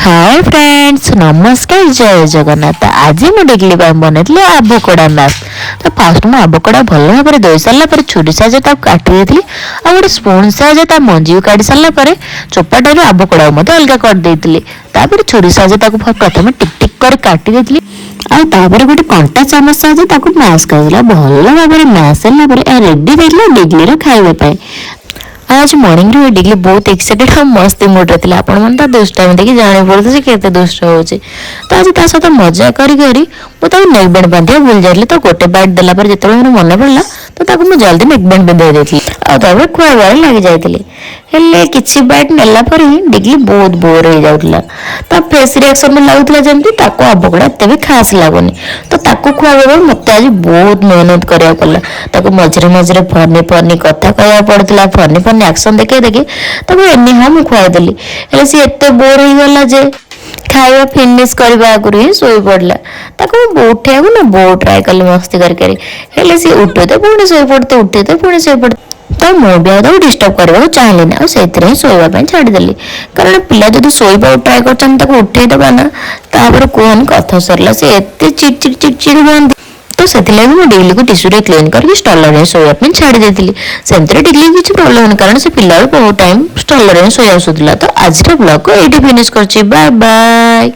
ହାଏ friends, ନମସ୍କାର, ଜୟ ଜଗନ୍ନାଥ। ଆଜି ମୁଁ ଡିଗ୍ଲି ପାଇଁ ବନେଇଥିଲି ଆଭୋକାଡୋ ମ୍ୟାସ୍। ତ ଫାଷ୍ଟ ମୁଁ ଆଭୋକାଡୋ ଭଲ ଭାବରେ ଧୋଇ ସାରିଲା ପରେ ଛୁରୀ ସାହାଯ୍ୟରେ ତାକୁ କାଟି ଦେଇଥିଲି ଆଉ ଗୋଟେ ସ୍ପୁନ୍ ସାହାଯ୍ୟରେ ତା ମଞ୍ଜିକୁ କାଢ଼ି ସାରିଲା ପରେ ଚୋପାଟାରୁ ଆଭୋକାଡୋ ମଧ୍ୟ ଅଲଗା କରିଦେଇଥିଲି। ତାପରେ ଛୁରୀ ସାହାଯ୍ୟରେ ତାକୁ ପ୍ରଥମେ ଟିକ୍ ଟିକ୍ କରି କାଟି ଦେଇଥିଲି ଆଉ ତାପରେ ଗୋଟେ କଣ୍ଟା ଚାମଚ ସାହାଯ୍ୟରେ ତାକୁ ମ୍ୟାସ୍ କରିଦେଲା। ଭଲ ଭାବରେ ମ୍ୟାସ୍ ହେଲା ପରେ ଏହା ରେଡି ହେଇଥିଲା ଡିଗ୍ଲିର ଖାଇବା ପାଇଁ। ଆଉ ଆଜି ମର୍ଣ୍ଣିଂରୁ ଏ ଡିଗ୍ଲି ବହୁତ ଏକ୍ସାଇଟେଡ୍ ଆଉ ମସ୍ତି ମୁଡ୍ରେ ଥିଲା। ଆପଣମାନେ ତା ଦୁଷ୍ଟାମି ଦେଖି ଜାଣିପାରୁଥିବେ ସେ କେତେ ଦୁଷ୍ଟ ହେଉଛି। ତ ଆଜି ତା ସହିତ ମଜା କରି କରି ମୁଁ ତାକୁ ନେକ୍ ବ୍ୟାଣ୍ଡ ବାନ୍ଧିବା ଭୁଲି ଯାଇଥିଲି। ତ ଗୋଟେ ବାଇଟ୍ ଦେଲା ପରେ ଯେତେବେଳେ ମୋର ମନେ ପଡ଼ିଲା, ତ ତାକୁ ମୁଁ ଜଲ୍ଦି ନେକ୍ ବ୍ୟାଣ୍ଡ ପିନ୍ଧାଇ ଦେଇଥିଲି ଆଉ ତାପରେ ଖୁଆଇବାରେ ଲାଗି ଯାଇଥିଲି। ହେଲେ କିଛି ବାଇଟ୍ ନେଲା ପରେ ହିଁ ଡିଗ୍ଲି ବହୁତ ବୋର୍ ହେଇଯାଉଥିଲା। ତା ଫେସ୍ ରିଆକ୍ସନ୍ ଲାଗୁଥିଲା ଯେମିତି ତାକୁ ଆଭୋକାଡୋ ଏତେ ବି ଖାସ୍ ଲାଗୁନି। ତ ତାକୁ ଖୁଆଇବା ବେଳେ ମୋତେ ଆଜି ବହୁତ ମେହନତ କରିବାକୁ ପଡ଼ିଲା। ତାକୁ ମଝିରେ ମଝିରେ ଫନି ଫନି କଥା କହିବାକୁ ପଡୁଥିଲା, ଫନି ଫନି ଆକ୍ସନ୍ ଦେଖେଇ ଦେଖେଇ ତାକୁ ଏନି ହଁ ମୁଁ ଖୁଆଇଦେଲି। ହେଲେ ସିଏ ଏତେ ବୋର୍ ହେଇଗଲା ଯେ ଖାଇବା ଫିନିଶ୍ କରିବା ଆଗରୁ ହିଁ ଶୋଇ ପଡ଼ିଲା। ତାକୁ ମୁଁ ଉଠେଇବାକୁ ନା ବହୁତ ଟ୍ରାଏ କଲି ମସ୍ତି କରି କରି, ହେଲେ ସିଏ ଉଠୁତେ ପୁଣି ଶୋଇପଡ଼ତେ, ଉଠେତେ ପୁଣି ଶୋଇପଡ଼ତେ। ତ ମୁଁ ବି ଆଉ ତାକୁ ଡିଷ୍ଟର୍ବ କରିବାକୁ ଚାହିଁଲିନି ଆଉ ସେଇଥିରେ ହିଁ ଶୋଇବା ପାଇଁ ଛାଡ଼ିଦେଲି। କାରଣ ପିଲା ଯଦି ଶୋଇବାକୁ ଟ୍ରାଏ କରୁଛନ୍ତି, ତାକୁ ଉଠେଇଦେବା ନା, ତାପରେ କୁହନି, କଥା ସରିଲା। ସେ ଏତେ ଚିଡ୍ ଚିଡ୍ ଚିଡ୍ ଚିଡ୍ ହୁଅନ୍ତି। ତ ସେଥିଲାଗି ମୁଁ ଡିଗ୍ଲିକୁ ଟିସୁରେ କ୍ଲିନ୍ କରିକି ଷ୍ଟଲରେ ଶୋଇବା ପାଇଁ ଛାଡ଼ି ଦେଇଥିଲି। ସେମିତିରେ ଡିଗ୍ଲି କିଛି ପ୍ରୋବ୍ଲେମ୍ ହଉନି, କାରଣ ସେ ପିଲାବେଳୁ ବହୁତ ଟାଇମ୍ ଷ୍ଟଲରେ ହିଁ ଶୋଇ ଆସୁଥିଲା। ତ ଆଜିର ବ୍ଲଗକୁ ଏଇଠି ଫିନିଶ୍ କରୁଛି। Bye bye.